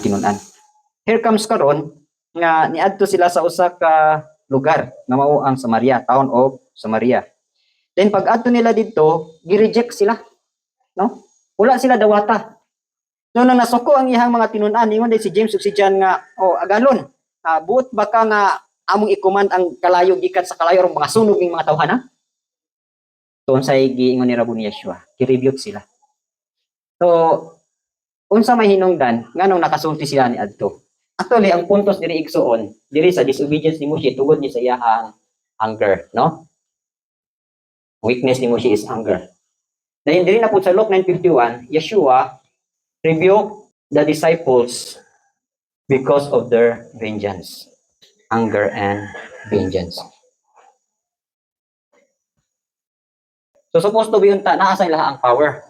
tinunan. Here comes karon nga niadto sila sa usa ka lugar nga mao ang Samaria, town of Samaria. Then pag adto nila didto, gi-reject sila. No? Wala sila dawata. So nang nasuko ang iyang mga tinunan, ingon din si James ug si John nga, "Oh, agalon, buot ba ka nga among i-command ang kalayo gikan sa kalayo aron mga sunog ning mga tawhana?" So unsay giingon ni Rabuni Yeshua? Gi-rebuke sila. So unsa may hinungdan nganong nakasulti sila ni adto? Actually, ang puntos diri, igsuon, diri sa disobedience ni Moshe, tugod ni sa iyahang anger, no? Weakness ni Moshe is anger. Dahil diri na po sa Luke 9:51, Yeshua rebuked the disciples because of their vengeance. Anger and vengeance. So supposed to be unta, naa sa ilaha ang power.